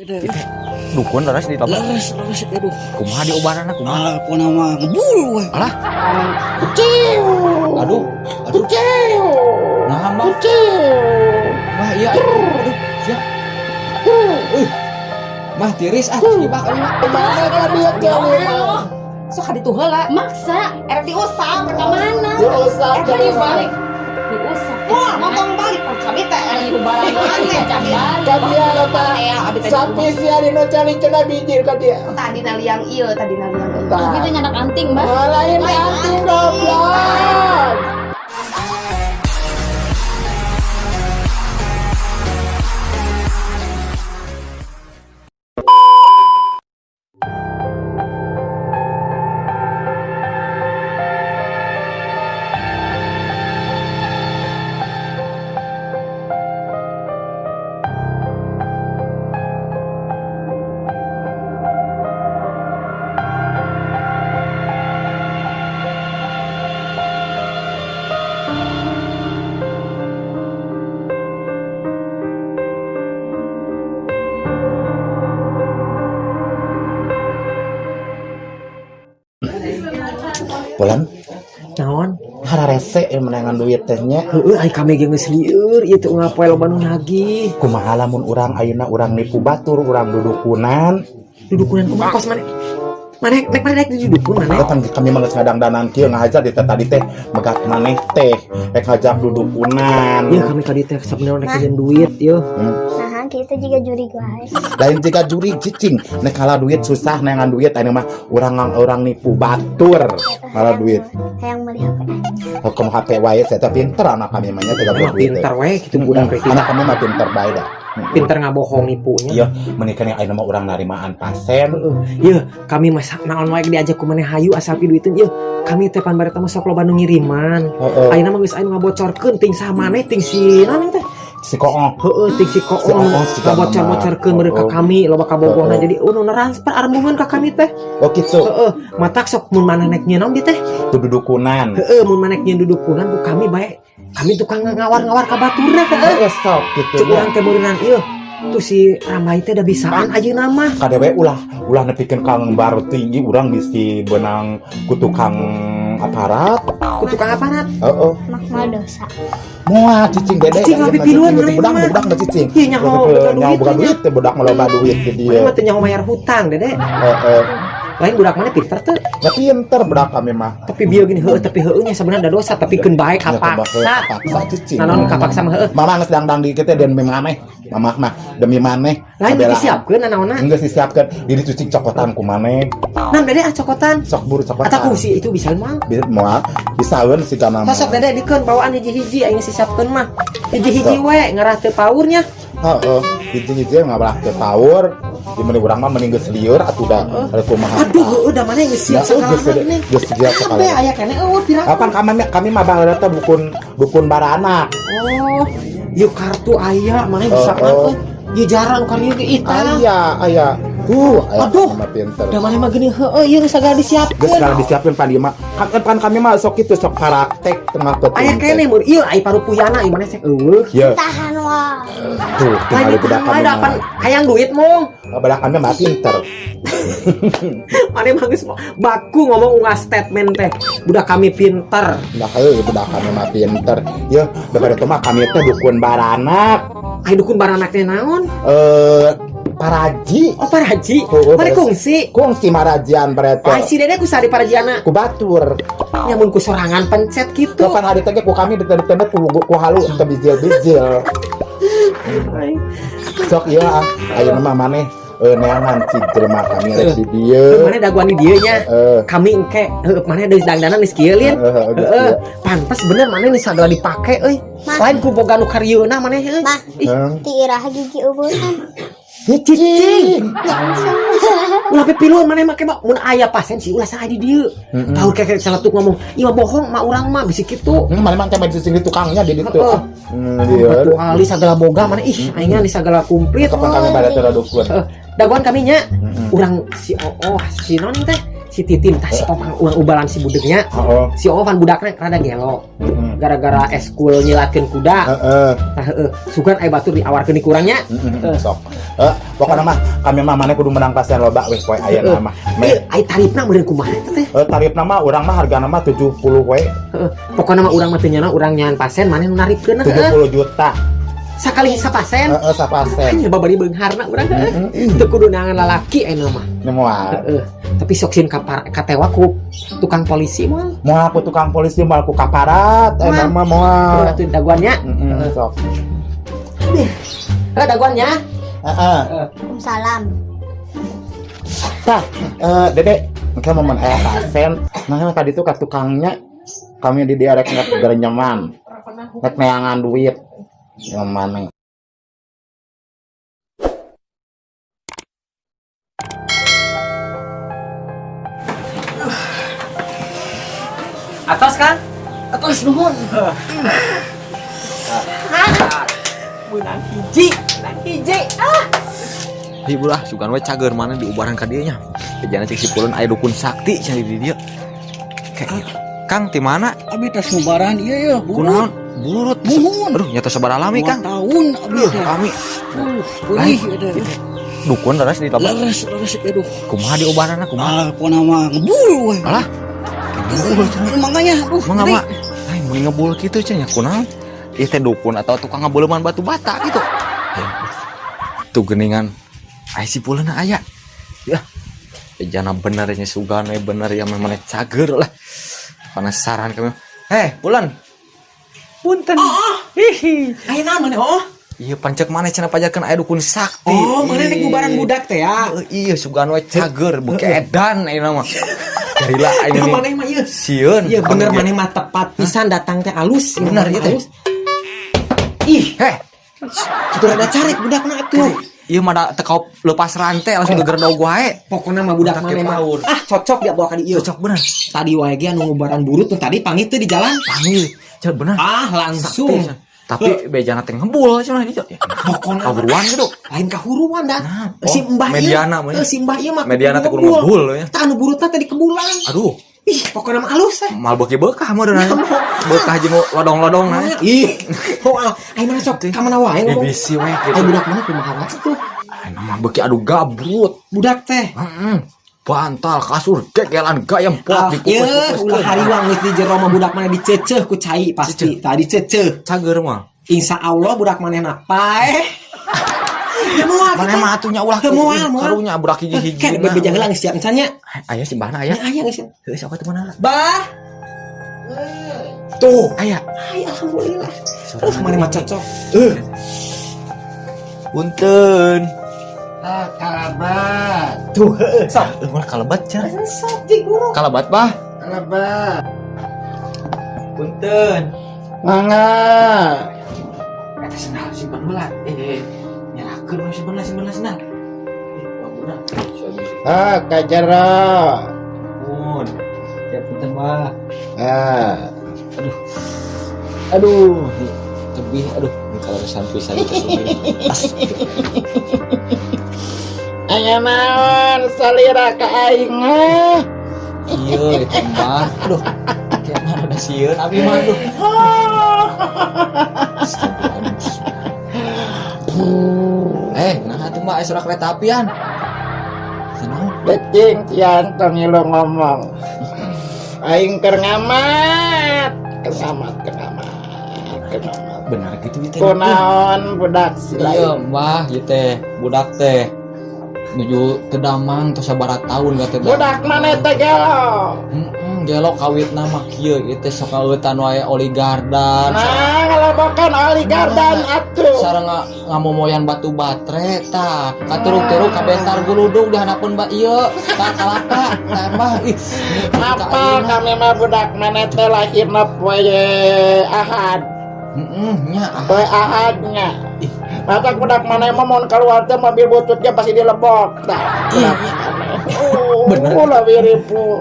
Dukun leres di tobat. Leres, leres, aduh. Kumaha diobaranna, kumaha? Ah, pokona mah ngebul we. Alah. Aduh, aduh. Nah, Mah. Mah, iya. Aduh, siap. Mah tiris ah, gibah kami mah. Mana ka dia kali mah? Sok ka ditu heula. Maksa. Erek diusap ka mana? Diusap Erek kali balik. Diusap. Wah, ngomong balik pan kami teh erek diubaran maneh kami. Ka dia eta. Teh abi teh. Sapi sia dina cari cenah bijil ka dia. Tadi na liang ieu, tadi na liang ieu. Tah. Gitu nyanak anting, Mbah. Ah, lain anting goblok. Bulan Naon? Hararese yang menangan duit teh nya. Heeh, ai kami ge geus lieur ieu teh unggal poe loba nu nagih. Kumaha lamun urang ayeuna urang nipu batur, urang dudukunan. Dudukunan kumaha kos maneh? Maneh nek maneh rek didukun maneh? Kan kami mah geus ngadangdanan kieu ngahajar di teh tadi teh megat maneh teh rek ngajak dudukunan. Ieu kami ka dieu teh sabenerna rek nginjem duit ieu. Nah, kita juga juri guys. Lain jika juri cicing nek kalah duit susah neangan duit ayeuna mah urang urang nipu batur malah duit. Hayang beli HP aja. Hukum HP wae saya teh pinter anak kami mah nya teh Mah duit teh. pinter we kitu budak rek. Anak kami mah pinter bae dah. Pinter ngabohong nipunya. Iya, menikah yang ayeuna mah urang narimaan pasien. Heeh. Ieu kami mah naon wae diajak ku maneh hayu asal piduiteun ieu. Kami teh pan bareta mah sok loba nu ngiriman. Heeh. Ayeuna mah geus aya nu ngabocorkeun ting saha maneh ting si naon teh? Si koong. Heeh, ting si Si koong O'ong, si ngabocor-bocorkeun meureun ka Heeh. kami loba kabogohna Heeh. jadi nu transfer arembungan ka kami teh. Oh gitu. Heeh, matak sok mun maneh nek nyieun naon di teh? Tuh dudukunan. Heeh, mun maneh nyieun dudukunan ku kami bae. Kami tukang ngawar-ngawar ka baturna heeh. Heeh, sok gitu. Cek urang teh meureunan ieu. Tuh si Ramai teh da bisaan ayeuna mah. Kadewe ulah ulah nepikeun ka baru tinggi urang bisi benang ku tukang aparat. Ku tukang aparat. Heeh. Makmal dosa. Moal cicing dede. Cicing lebih piluan budak maneh mah. budak mah cicing. Ieu nyaho boga Nyaho duit boga nya. duit teh budak mah loba duit di Maneh dieu. mah teu nyaho mayar hutang dede. Heeh. Lain budak maneh pinter teu. Ya pinter budak kami mah. Tapi bieu gini heueuh tapi heueuh nya sebenarnya da dosa tapi keun bae kapaksa. Kapaksa cicing. Naon kapaksa mah heueuh. Mama geus dangdang di kita dan maneh. Mama mah demi maneh. Lain Kabelaan. disiapkeun nanaonna. Geus disiapkeun diri cicing cokotan ku maneh. Nam dede ah cokotan. Sok buru cokotan. Atau ku si itu bisa mah. Moal bisaeun si kana mah. Sosok dede dikeun bawaan hiji-hiji aing sisiapkeun mah. Hiji-hiji we ngarah teu paurnya. Heeh, hiji-hiji ngabelah teu paur. Di meni urang mah mending geus lieur atuh da rek kumaha. Aduh, heueuh da maneh geus siap Ya, sagala geus gini. geus siap Kabeh sakala. aya keneh eueuh piraku. Kapan kami mah baheula teh dukun dukun baranak. Oh, ieu kartu aya maneh bisa Oh, oh. euy. Ieu jarang kartu ge ita. Aya, aya. Tuh, aya Aduh. mah pinter. Da maneh mah geuning heueuh ieu geus sagala Geus disiapkeun. segala disiapkeun pan ieu mah. Kan pan kami mah sok kitu sok praktek tengah peuting. Aya keneh mun ieu ai parupuyana ieu maneh cek eueuh. Ya, Tahan wah. tuh Lain tinggal budak ditahan kami wae da pan mah. hayang duit mong. Budak kami mah pinter. Maneh mah geus baku ngomong ungah statement teh. Budak kami pinter. Nah, heuh budak kami mah pinter. Ya, daripada itu mah kami teh dukun baranak. Ai dukun baranak teh naon? Eh, paraji. Oh paraji. Oh, oh, Maneh paraji. kungsi. Kungsi marajian berarti. Ai si dede ku sari parajiana. Ku batur. Nyamun ku sorangan pencet gitu. Kapan hari teh ku kami ditende ku ku halu teu bijil-bijil. Sok ieu ah, ayeuna mah maneh neangan si jelema kami rek di dieu. Maneh daguan di dieu nya. Heeh. Kami engke heueuh maneh deui dangdanan geus kieu lin. Heeh, geus Heeh, kieu. pantes bener maneh geus sagala dipake euy. Mah. Lain ku boga nu karieuna maneh euy. Mah. Ih, Heeh. Ti iraha gigi ubunan. cicing. Langsung. Ulah pipiluan maneh make mah mun aya pasien sih ulah saha di dieu. Heeh. Tahu kek celetuk ngomong, "Ieu mah bohong mah urang mah bisi kitu." Maneh mah teh di sini tukangnya di ditu. Heeh. Dieu. Batu ali sagala boga maneh ih aing di sagala komplit. Kapan kami bade teh dukun. Heeh, daguan kami nya. Heeh. Urang si oo si non teh. Si Titin tah si Popang uang ubalan si budegnya. Heeh. Si Ovan budakna rada gelo. Heeh. Gara-gara eskul nyilakeun kuda. Heeh. Tah heueuh, sugan aya batur diawarkeun di kurangnya. Heeh. Sok. Pokokna mah kami mah maneh kudu menang pasien loba weh poe ayeuna mah. Eh, ai tarifna meureun kumaha eta teh? Tarifna mah urang mah hargana mah 70 we. Heeh. Pokona mah urang mah teu nyana urang nyaan pasien maneh nu narifkeun heueuh. 70 juta. Sakali sapasen. Heeh, sapasen. Hanya babari beungharna urang heueuh. Teu kudu nangan lalaki ayeuna mah. Ini moal. Heeh. Tapi sok sieun katewa ku tukang polisi moal. Moal ku tukang polisi, moal ku kaparat, Moal. eta mah moal. Atuh daguannya. Heeh, sok. Heuh daguannya. Heeh. Waalaikumsalam. Tah, Dede, engke momen aya pasien, nah tadi tuh ka tukangnya kami di dia rek gerenyeman. Rek neangan duit. Yang mana? Atos kan? Atos nuhun. Menang hiji, menang hiji. Ah. Ibu lah, sugan we cager mana diubaran ka dieu nya. Bejana cek si Pulun aya dukun sakti cari di dieu. Kayak Kang ti mana? Abi tas ngubaran ieu ya, Kunaon? Burut. Muhun. Aduh, nyata sabaraha lami, Kang. Tahun abi teh. Kami Perih eta. Dukun leres di tempat. Leres leres aduh. Kumaha diubaranna kumaha? Ah, pokona mah ngebul we. Alah, Makanya aduh. mangga ngeri. mah. Ai mun ngebul kitu cenah nya kunaon? Ieu teh dukun atau tukang ngebuleuman batu bata gitu. Ya. Tuh geningan ai si Pulun aya. Ya. Bejana bener nya sugan we bener ya memang cager lah. Penasaran kami. Heh, Pulan. Punten. Hihi. Aya naon maneh oh? Iya pancek mana cenah pajarkeun aya dukun sakti. Oh, maneh nek ngubaran budak teh ya. Iya, sugan we cager beuki edan ayeuna mah. Garila ayeuna Maneh mah ieu. Sieun. Iya bener maneh mah tepat pisan datang teh alus. Ieu Bener, maneh ieu teh. alus. Ih, Heh, kitu rada carek budakna atuh. ieu mah da teu kau lepas rantai langsung gegerdog wae. Pokona mah budak Budak maneh mah. paur. Ah, cocok dia bawa ka dieu. Cocok bener. Tadi wae ge anu ngubaran burut tuh tadi panggil tuh di jalan. Panggil. Cek bener. Ah, langsung. Sakti, tapi bejana teh ngebul cenah di dieu. Pokona Kaburuan gitu. lain kahuruan dah. Nah, Si oh, Mbah ieu. mediana mah nya. Si Mbah ieu mah Mediana teh kudu ngebul ya. Tah anu burutna teh di kebulan. Aduh, Ih, pokona mah alus eh. mal beuki beukah mah deuna. Beukah jeung lodong-lodong nah. Ih, oh, ai mana sok ka mana wae ngomong. Bisi we Ai gitu. budak mana kumaha wae tuh? Ayeuna mah beuki adu gabrut. Budak teh. Heeh. Bantal kasur gegelan gayam pot Ah, ye, dipupus-pupuskeun. ulah hariwang geus di jero mah budak mana diceceh ku cai pasti. Tadi ceceh. Cager mah. Insya Allah budak manehna paeh. Ya moal. Mana mah atuh nya ulah Teu moal, moal. Karunya budak hiji-hiji. Kan bebeja heula geus siap encan nya. Aya si Mbahna aya. Aya geus. Heuh sok atuh mana? Bah. Tuh, aya. Ai alhamdulillah. Maneh mah cocok. Punten. Ah, kalabat. Tuh, heueuh, sok. Eueuh kalebat cenah. Sok jeung guru. Kalebat bah. Kalabat. Punten. Mangga. Eta sendal simpan heula. Nyerahkeun we simpan heula, simpan heula sendal. Wah, Ah, ka jero. Mun. Ya punten bah. Ah. Aduh. Aduh, tebih aduh, ini kalau sampai saya tersebut. Aya naon salira ka aing ah. Iya, itu mbah. Aduh, kayak mana udah sieun abi mah aduh. Nah atuh mbah aya suara kereta apian. Naon? Becing tiang tong ngilu ngomong. Aing keur ngamat, keur ngamat, keur ngamat, keur ngamat. Benar gitu ieu teh. Kunaon budak sila? Iya, mbah, ieu teh budak teh nuju teu damang tos sabaraha tahun gak teh. Budak mana teh gelo? Heeh, gelo kawitna mah kieu ieu teh sok ngeueutan wae oligardan. Nah, ngalobokan oligardan atuh. Sareng ngamomoyan batu batre tah katuruk-turuk kabentar guludug di handapeun ba ieu tah kalapa tah mbah ih Apa kami mah budak mana teh lahirna poe Ahad. Heeh nya Poe Ahadnya. Mata budak mana mah mun keluar teh mobil bututnya pasti dilebok tah. Ih. Oh. Bener. Leuwih ripuh.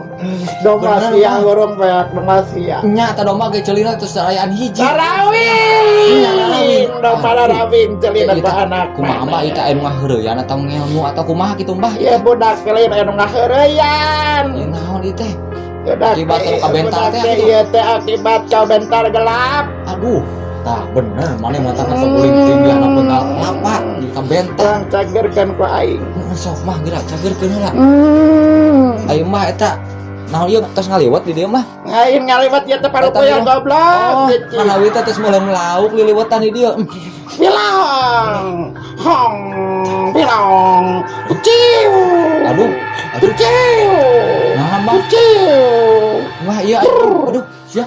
Domba Bener, sia Mah. ngurung beak domba sia. Nya ta domba ge ceulina terus rayaan hiji. Larawing, domba larawing ceulina Ieu teh anak. Kumaha, Mbah, ieu teh anu ngaheureyan atau ngelmu atau kumaha kitu, Mbah? Ya budak lain anu ngaheureyan. Ieu naon ieu teh? Budak Akibat anu kabentar teh budak atuh. Ieu teh akibat kabentar gelap. Aduh, tah bener maneh mah tangan guling tinggi anak bengal kelapa di kabentar. Urang cagerkeun ku aing. Heeh, sok mah geura cagerkeun heula. Ayo mah eta naon ieu tos ngaliwat di dieu mah? Aing ngaliwat ieu teh parupuyan Eta goblok. Oh, Cicing. manawi teh tos mulai melauk liliwetan di dieu. Bilang, hong, bilang, ciu. Aduh, aduh. Ciu. Nah, Mah. Ciu. Mah iya aduh, aduh, sia.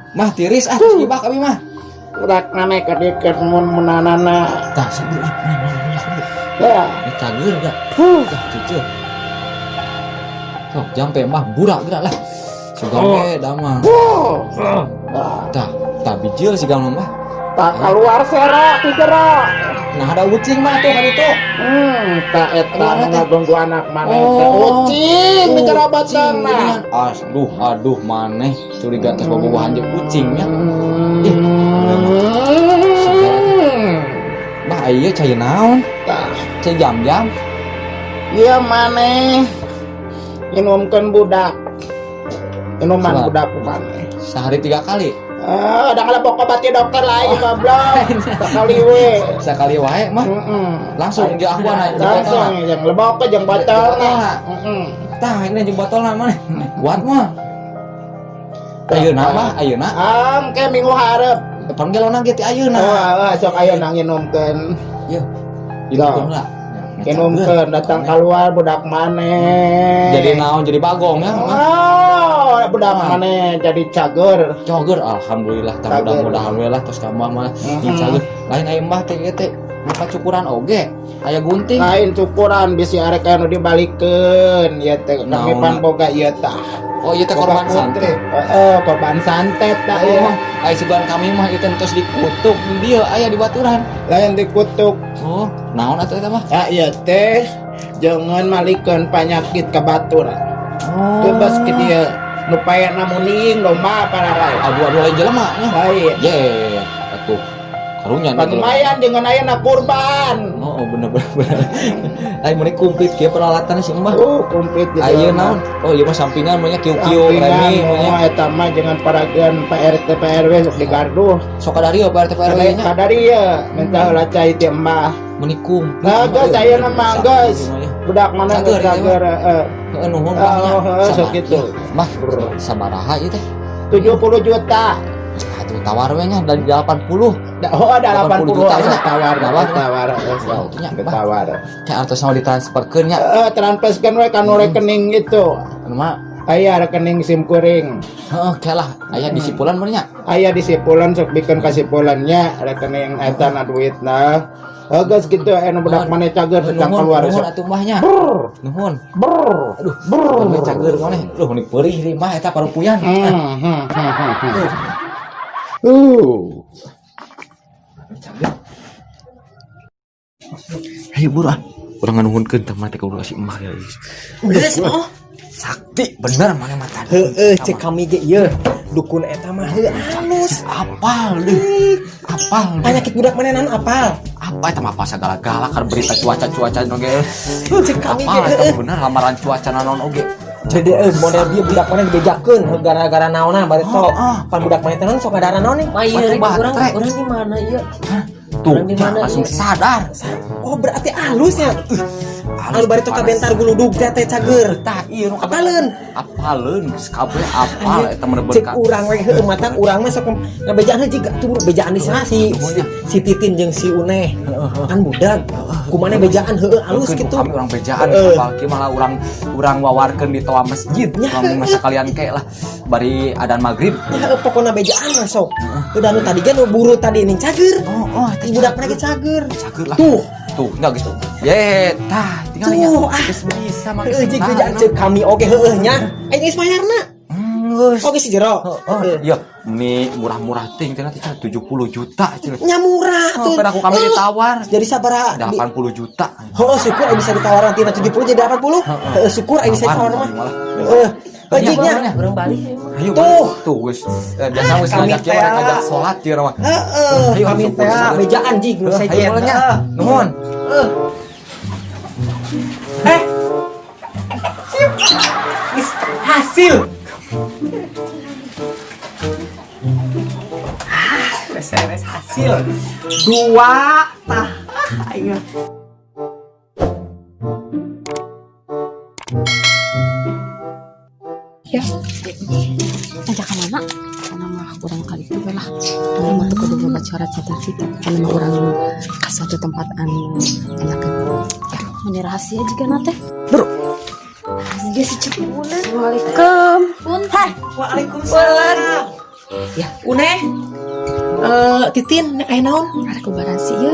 Mah tiris ah terus gibah kami mah. Budak maneh kedikeun mun munanana. Tah sebelum ah, nah, nah, nah, nah. Ya. Ini cager gak? Huh. Tah cucu. Sok jampe mah burak gerak lah. Sugan we da mah. Huh. Tah, tah bijil siga mah. Tak keluar sera ti jero. Nah ada ucing mah tuh kan itu. Tak eta Keluar teh. ngaganggu anak maneh teh. Oh. Ucing di jero botongna. Aduh, aduh maneh curiga tos bobogohan jeung ucingnya. Ih, Bah ieu cai naon? Tah. Cai jam-jam. Ieu maneh minumkeun budak. Minuman Salah. budak ku maneh. Sehari 3 kali. Ah, udah ngelebok obat di dokter lain goblok. Sekali we. Sekali wae mah. Heeh. Langsung jeung aku na jeung Langsung botolna. yang lebok ke jeung botolna. Botolna. Heeh. Tah ini jeung botolna maneh. Kuat mah. Ayeuna mah, ayeuna. Am ke minggu hareup. Pan gelona ge ti ayeuna. Oh, ah, sok ayeuna nginumkeun. Yeuh. Inumkeun lah. Minumkeun datang keluar budak maneh. Jadi naon, jadi bagong ya. Oh, budak maneh jadi cager. Cager alhamdulillah tah Cager. mudah-mudahan we lah tos ka mah mah Mhm. cager. Lain aya mbah teh ieu teh muka cukuran oge. Aya gunting. Lain cukuran bisi arek anu dibalikeun ieu teh kami Naon? pan boga ieu tah. Oh ieu teh Boga korban putri. santet. Heeh, korban santet tah ieu. Oh, aya sugan kami mah ieu teh tos dikutuk di dieu aya di baturan. Lain dikutuk. Oh, naon atuh eta mah? Ah ieu teh jangan malikeun panyakit ka batur. Oh. Bebas ke dieu nu paena muning domba pararai. Aduh aduh lain jelema nya. Lain. Ye, atuh. Karunya Pan lumayan dengan ayeuna kurban. Oh, oh bener bener bener. Lain mun komplit kieu peralatan si Mbah. Oh, komplit di Ayeuna naon? Oh, ieu mah sampingan mun nya kieu-kieu remi mun nya. Oh, eta mah jangan parageun Pak RT PRW sok digarduh. Sok kadari Pak RT PRW nya. Kadari ya, minta heula cai ti embah. Meuni komplit. Nah, geus ayeuna mah geus. Budak mana Cager, geus cager heeh. Heeh, nuhun Oh, Mah nya. heeh, sok kitu. Mah, sabaraha ieu teh? 70 juta. Atuh tawar we nya dari 80. Oh, ada 80 80 juta, asa nya. tawar, Tawar, tawar, Oh, itu nya, Bah. tawar. Kayak artos mau ditransferkeun nya. Heeh, transferkeun we ka nu rekening itu. Anu mah Aya rekening SIM kuring. heeh, kayak lah aya disipulan mun nya. Aya disipulan sok bikeun kasipulannya rekening eta na duitna. Oh, geus kitu anu budak maneh cager sedang Nuhun, keluar nuhun sok. atuh mah nya. Brr, Nuhun. brr. Aduh, brr. Cager maneh. Duh, meuni peurih deui mah eta parupuyan. Hmm. Cager. Ayo buru ah. Urang nganuhunkeun teh mah teh ka si emak ya. Geus oh. Sakti bener maneh mah tadi. Heeh, cek kami ge ieu. Dukun eta mah heuh alus. Apal deh. Apal. deh. Penyakit budak maneh naon apal? Apa eta mah apa segala-gala kan berita cuaca-cuaca nu ge. Cek kami Apal ge eta heueuh. mah bener ramalan cuaca naon oge. Jadi model bieu budak maneh dibejakeun heuh gara-gara naonna bari to. Ah, ah. Pan budak maneh teh naon sok ngadara naon nih? Mah iya, Batu urang baterai. urang di mana ieu? Tuh, Urang di mana langsung ieu? sadar. Oh, berarti alus ya. Anu bari to kabentar guludug teh teh cager. Tah ieu nu Apaleun? Apaleun geus kabeh apal eta mah Cek urang we heueuh mata urang mah sok ngabejaan heuh jiga tuh bejaan di sana si si Titin jeung si Uneh. Kan budak. Kumaha bejaan heueuh alus Mungkin gitu. Kami urang bejaan Heeh. apal kieu malah urang urang wawarkeun di toa masjid. Ya, Lamun heeh. sekalian ke lah bari adan maghrib. Ya heueuh, pokona bejaan mah sok. Udah nu tadi ge nu buru tadi ning cager. Oh, Ti budak maneh ge cager. Cager lah. Tuh. Tuh, enggak geus. Ye, tah tinggal nya. Tuh, ah. Geus bisa mah geus. Heueuh jeung bejaan cek kami oge heueuh nya. Aing geus mayarna. geus. Oke si jero. Oh, iya, mie murah-murah ting cenah teh 70 juta cenah. Nya murah Oh, tuh. pada aku kami ditawar Jadi sabaraha? 80 juta. Oh, syukur aya bisa ditawar nanti 70 jadi 80. Heeh, syukur aya bisa ditawar mah. Heeh. Bajiknya. Urang balik. Ayo Tuh. balik. Tuh geus. Biasa geus Kami ngajak teh. kieu ngajak salat kieu mah. Heeh, Ayo, kami syukur, teh syukur. bejaan jig nu Ayo sejen. bolehnya. Heeh. Nuhun. Eh. Sip. Geus hasil. Ah, beres hasil. Dua tah. Ah, aing. Ya. Ngajak ke mana? Karena mah urang kali itu lah, karena mah tuh kudu boga cara cita-cita, karena mah urang ke suatu tempat anu enak. Aduh, meni rahasia juga nate. Bro. Dia si cepulan. Assalamualaikum. Punten. Waalaikumsalam. Ya. Uneh. Titin, aya naon? Ada lebaran sih ya.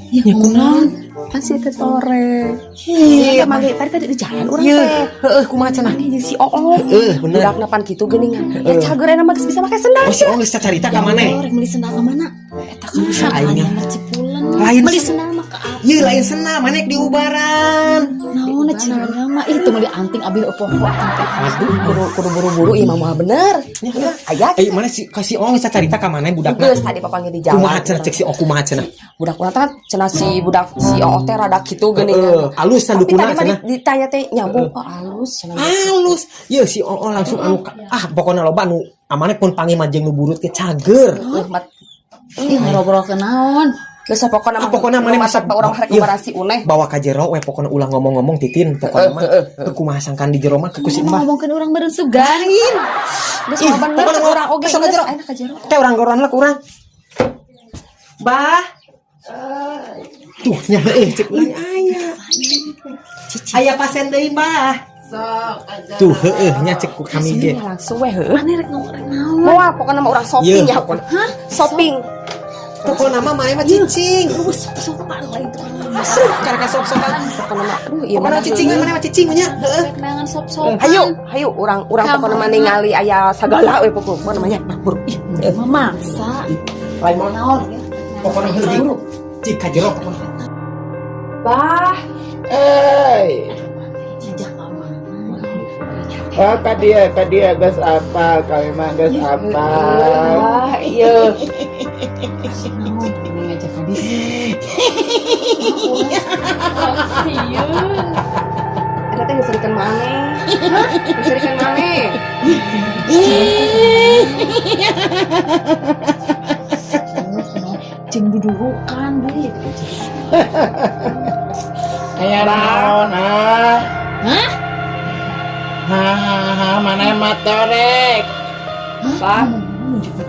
Ya, Ya kunaon? Kan si teh tore. Iya, Iya, tadi tadi di jalan urang Iya, teh. heeh, kumaha cenah? Ini jeung si Oong. Heeh, bener. Budak napan kitu geuningan. Ya cager enak mah geus bisa make sendal. Oh, si Ong geus carita ka maneh? Rek meuli sendal ka mana? Eta kan Aing. aing cipulan. Lain Meuli sendal mah ka apa? Ieu lain sendal, maneh di ubaran. Naon cenah mah ih teu meuli anting abi poho anting. Aduh, Kudu kudu buru-buru ieu mah moal bener. Ya, Aya Eh, mana si ka si Ong geus carita ka maneh budakna? geus tadi papanggih di jalan. Kumaha cenah cek si Ong kumaha cenah? Budak urang teh cenah si budak si Oong teh rada kitu Heeh, geuningan. alus Tapi dukuna tadi mah cenah. ditanya teh nyambung, oh alus cenah. Halus. Ye si Ong langsung anu ah pokona loba nu amane pun panggil mah jeung nu burut ke cager. Heeh, mat. Ih ngobrol ke naon? Geus pokona Ah, pokona maneh masa masa urang rek Iya. lebaran si Uneh. Bawa ka jero we pokona ulah ngomong-ngomong Titin pokona mah. Teu kumaha sangkan di jero mah ke ku si Mbah. Ngomongkeun urang beureun sugan. Geus Ih, moal bener pokona cek urang oge sok ka geus jero. ayeuna ka jero. Teh urang goran lah ku urang. Bah. Tuh nya heueuh cek urang aya. Aya pasien deui, Mbah. Tuh heueuh nya cek ku kami ge. Sini langsung we heueuh. Maneh rek ngomong rek naon? Moal pokona mah urang shopping Ye, ya. pokona Shopping. pokona mah maneh mah cicing. Lu sok-sokan lain tukang Asuh karena sok-sokan. Pokona mah aduh ieu Pokona mah cicing we maneh mah cicing nya. Heueuh. rek neangan sop-sopan. Hayu, hayu urang urang pokona mah ningali aya sagala we pokona mah nya. Buru. Ih, mah maksa. Lain mau naon. Pokona heueuh. Cik ka jero pokona. Bah, Eh, Ngajak ka mana? oh ka dia geus apal, kami mah geus apal. bah, ieu. Naon ngajak ka dieu? Sieun. Eta teh ngeserikeun maneh. Ngeserikeun maneh. Jeung dudurukan, Bu. Aya naon ah? Hah? Hahaha, mana mah torek? Bah,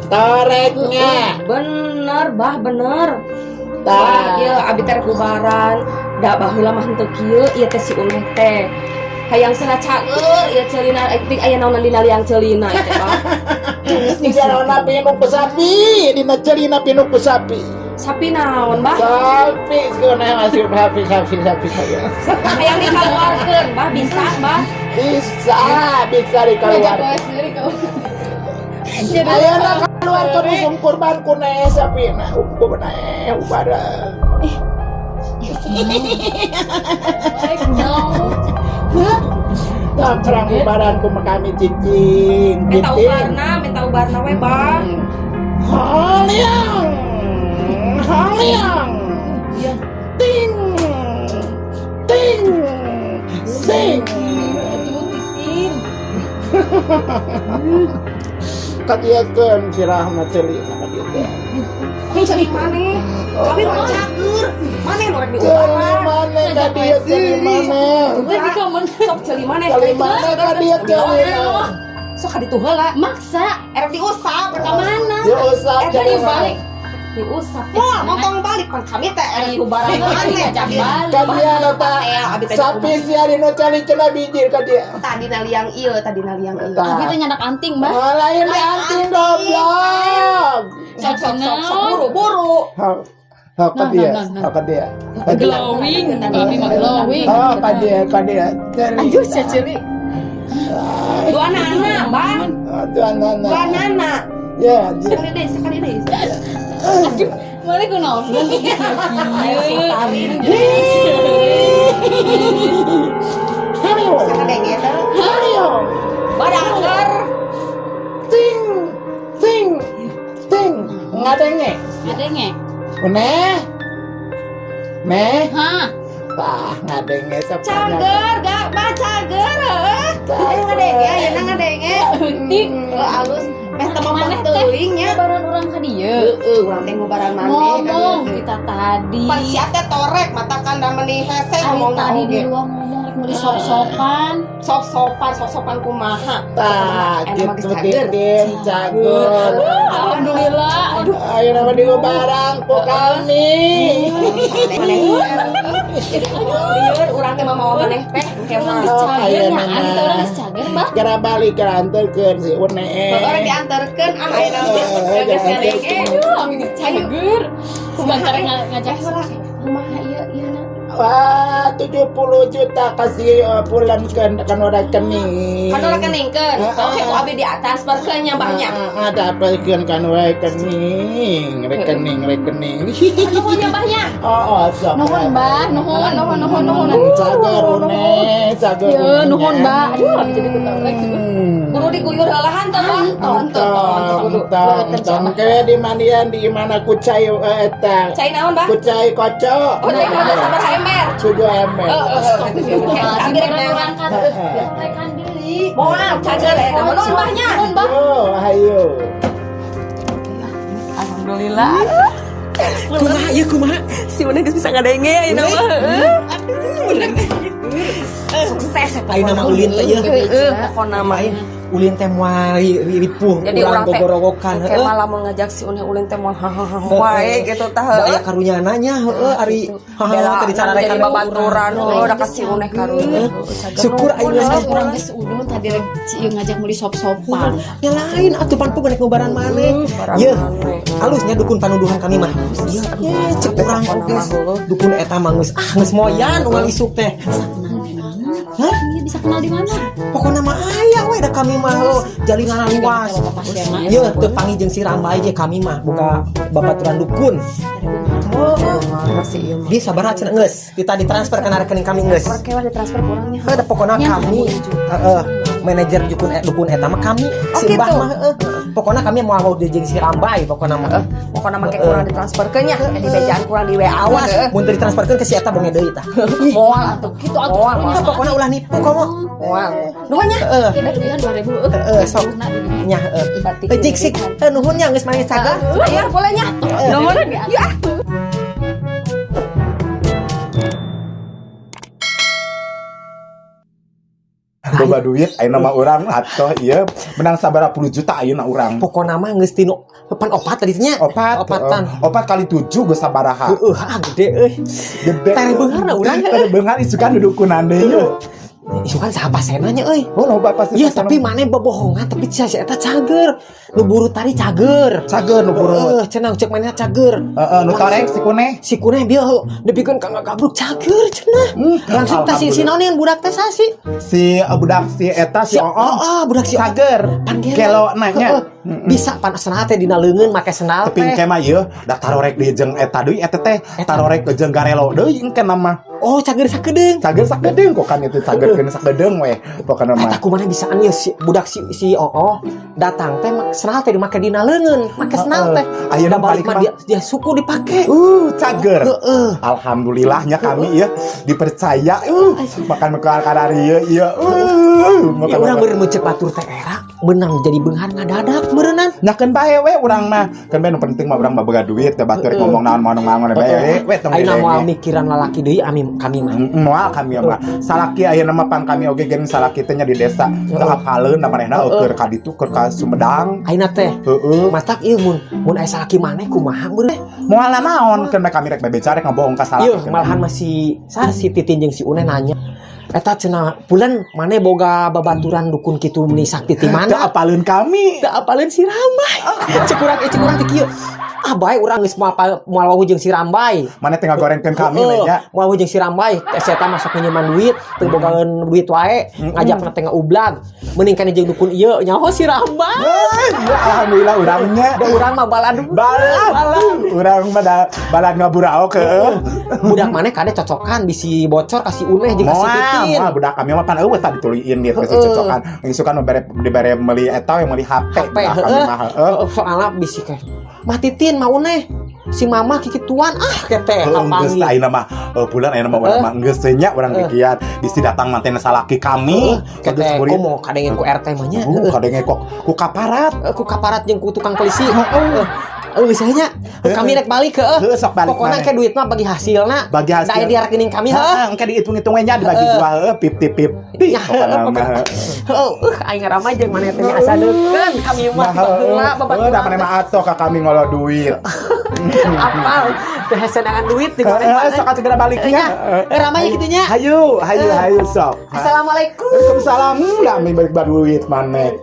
Toreknya. bener, bah bener. Tah. Bah, ieu abi teh rek bubaran. Da baheula mah henteu kieu, ieu teh si Uneh teh. Hayang cenah caeur, ieu ceulina ting aya naonan dina liang ceulina ieu teh, Bah. Di pinuh ku sapi, dina ceulina pinuh ku sapi. Sapi naon, Bah? Sapi, sekarang masih sapi, sapi, sapi, sapi. Hayang dikaluarkeun, Bah, bisa, Bah. Bisa, bisa dikeluarkan. Ayo nak keluarkan usum kurban ku nae sapi na ukur nae ubara. Nah, perang ubaran ku kami cicing, Minta cicing. ubarna, minta ubarna we, Bah. Haliang, haliang, ting, ting, sing. Kadieukeun si Rahmat ceulina ka dieu teh. Ini ceuli maneh. Kami mah cager. Maneh nu rek Ceuli diubaran. maneh ka dieu ceuli maneh. Sok ceuli maneh. Ceuli maneh ka dieu ceuli. Sok ka ditu heula. Maksa. Erek diusap, Ka mana? Diusap ceuli maneh. balik. Diusap. Moal montong balik pan kami teh Ari ubaran maneh ngajak balik. Ka dieu eta sapi sia dinu cali cenah bijil ka dieu. Tadi na liang ieu, tadi na liang ieu. Abi teh nyandak anting, Bah. Oh, lain di anting goblok. Sok sok sok sok buru-buru. Ha, ka dia, ha ka dia. Ka dia. Glowing, abi mah glowing. Oh, ka dia, ka dia. Celi. Aduh, sia ceuli. Dua nana, Bah. Dua nana. Dua nana. Ya, Sekali deh, sekali deh. Mana kunaon? Ayo sing tarin. Sakadenge teh. Badangker. Ting, ting, ting. Ngadenge. Ngadenge. Uneh. Meh. Hah. Tah, ngadenge sok. Cager, gak bah cager heuh. Ayo ngadenge, ayeuna ngadenge. Eutik. Heuh alus. Meh teu Maneh mamang teh teuing nya. Ngubaran urang ka dieu. Heeh, urang teh ngubaran maneh ka Ngomong dieu teh. kita tadi. Pan sia teh torek matakan da meuni hese Ari ngomong tadi di oge. luar ngomong rek meuli sop-sopan. Sok-sopan, sok-sopan kumaha. Tah, Enak mah geus gitu cager. titin cager. Alhamdulillah. Aduh. Ayo nama di barang po kami. Lieur urang teh mamawa maneh teh engke mah. Geus cager Ayo, nya, Nana. kita urang geus cager, Bah. Kira balik kira anterkeun si Une. Orang diantarkeun ah ayeuna mah. Eh, Geus ngadenge. Aduh, abi geus cager. Sebentar ngajak Eh, kumaha ieu ieu na. Wah, 70 juta kasih bulan kan kan rekening. Kan rekeningkeun. Oke, ku abi di transferkeun nya Mbahnya. Ada apa kan rekening, rekening, rekening. Nuhun nya Mbahnya. Oh, sok. Nuhun, Bah, nuhun. Nuhun nuhun nuhun. Cager Une, cager. Ye, nuhun, Bah. Aduh, abi jadi ketorek. Kudu diguyur heulahan teh, Bah. Tong tong Tong, tong, tong. Kayak di mandian di mana kucai eta. Cai naon, Bah? Kucai kocok. Oh, cai kocok sabaraha ember? 7 ember. Heeh, Abi abi rek urang neangan. ka rekan deui. Moal cager eta mah nuhun Mbahnya. Nuhun, Bah. Oh, ayo. Alhamdulillah. Kumaha ieu kumaha? Si Une geus bisa ngadenge ayeuna mah. Sukses ya Ayeuna mah ulin teh ieu. Heeh, pokona mah. Lain ulin teh moal ripuh Jadi urang urang teh gogorowokan Oke heueuh. mah lamun ngajak si Une ulin teh moal hahaha wae gitu tah Da heueuh. aya karunyana nya heueuh ari hahaha teh Bela dicararekan jadi babaturan heueuh da ka si Une karunya. Syukur ayeuna mah. Urang geus udun tadi rek ieu ngajak meuli sop-sopan. Nya lain atuh pan puguh nek ngubaran maneh. Yeuh, halusnya dukun panuduhan kami mah. Iya, cek urang oge. Dukun eta mah geus ah geus moyan unggal isuk teh. Kenal di mana? Hah? Iya, bisa kenal di mana? Pokona mah aya we da kami mah heuh, jaringan luas. Yeuh, teu panggih jeung si Rambai ge kami mah buka babaturan dukun. Oh, Masih ieu mah. di sabaraha cenah geus, kita ditransfer kana rekening kami geus. Oke, wah ditransfer kurangnya. Heuh, da pokona kami heeh manajer dukun dukun eta mah kami Oh, si Mbah gitu. mah heueuh. Pokona kami mau mau jeung si Rambai pokona mah. Pokona make kurang ditransferkeun nya, di bejaan kurang di WA Awas, mun teu ditransferkeun ke si eta bonge deui tah. Moal atuh kitu atuh. Moal, Tah pokona ulah nipu komo. moal. Nuhun nya. Heeh. Kira lebihan 2000 eueuh. Heeh, sok. Nya heueuh. Eh, Cik sik, nuhun nya geus maneh cager. Ayo boleh nya. Nuhun. Ya. Boga duit ayeuna mah urang atuh ieu menang sabaraha puluh juta ayeuna urang. Pokona mah geus tinu pan opat tadi nya. Opat, Opatan. opat kali 7 geus sabaraha. Heueuh, ah gede euy. Gede. Tere beunghar urang. Tere beunghar isukan dudukunan deui yuk. Isukan saha pasena nya euy. Oh, loba pasti. Iya, tapi maneh bobohongan tapi si eta cager. Nu burut tadi cager. Cager nu burut. Heeh, cenah cek manehna cager. Heeh, nu torek si kuneh. Si kuneh bieu heuh nepikeun ka ngagabruk cager cenah. Langsung tah si naon budak teh sasi. Si budak si eta si Si Oo. oh, budak si Cager. Pan gelo. Gelo nanya. Heeh. Bisa pan sendal teh dina leungeun make sendal Tapi teh. engke mah ieu da tarorek deui jeung eta deui eta teh tarorek jeung garelo deui engke nama. Oh, cager sakedeung. Cager sakedeung kok kan itu cagerkeun sakedeung weh pokona mah. Eta kumaha bisaan ieu si budak si si Oo datang teh sendal teh dimake dina leungeun, make sendal teh. Ayeuna Da balik balik mah mah. dia suku dipake. Cager. Heeh. Alhamdulillahnya kami ya dipercaya makan makan karari ieu ieu Ya makan urang meureun mun ceuk batur teh era menang jadi beunghar ngadadak meureunnan. Nyakeun bae we urang mah. Keun bae nu penting mah urang mah boga duit teh batur ngomong naon mau naon bae we tong Ayeuna moal dilenge. mikiran lalaki deui ami kami mah. Moal kami mah. Salaki ayeuna mah pan kami oge geuning salaki teh nya di desa. Teu apaleun da manehna keur ka ditu keur ka Sumedang. Ayeuna teh Heeh. matak ieu mun mun aya salaki maneh kumaha meureun? Moal naon keun bae kami rek bebeca rek ngabohong ka salaki. Ieu malahan masih sa si Titin jeung si Une nanya. Eta cenah bulan maneh boga babaturan dukun kitu meni sakti ti mana? Teu apaleun kami. Teu apaleun si Rambai. Cek urang, eh, cek urang teh kieu. Ah, bae urang geus moal moal wawuh jeung si Rambai. Mana teh ngagorengkeun kami we nya. Moal wawuh jeung si Rambai, teh eta masuk nginjeman duit, teu bogaeun duit wae, ngajakna teh ngaublag. Mending kana jeung dukun ieu nyaho si Rambai. Eh, ya alhamdulillah urangnya. Da urang mah balad. Balad. Urang mah da balad ngaburao ke. Budak maneh kade cocokan bisi bocor ka si Uneh jeung ka si Moal, Titin. moal budak kami mah pan eueuh tadi tuliin dia ke cocokan. Isukan mah bere dibere meuli eta we meuli HP. HP Budak kami heeh. mah heeh. Heeh, soalna bisi kayak Mah Titin, mah Uneh, si mama kikituan ah kete Heeh, geus kapanggih. Ayeuna mah bulan ayeuna mah urang mah geus teh nya urang gigian bisi datang manten salaki kami. Kete komo kadengin ku RT mah nya. Heeh, kadenge kok ku kaparat. Heeh, ku kaparat jeung ku tukang polisi. Heeh. Geus nya. Kami rek balik heuh. Heuh, sok balik Pokokna maneh. ke duit mah bagi hasilna. Bagi hasil. Da aya di rekening kami heuh. Heeh, engke dihitung-hitung we nya dibagi dua heuh, 50-50. Ya, Pokona heuh, mah, pokona. heuh. Heuh, aing ramai jeung maneh teh asa deukeun kami mah Nah, heuh. baheula Heuh, da maneh mah atoh ka kami ngolo duit. Apal teh hesenangan duit di mana. Heeh, sok atuh segera balik nya. Nya. Ramai kitu nya. Hayu, hayu, hayu sok. Assalamualaikum. Waalaikumsalam. Kami balik duit maneh.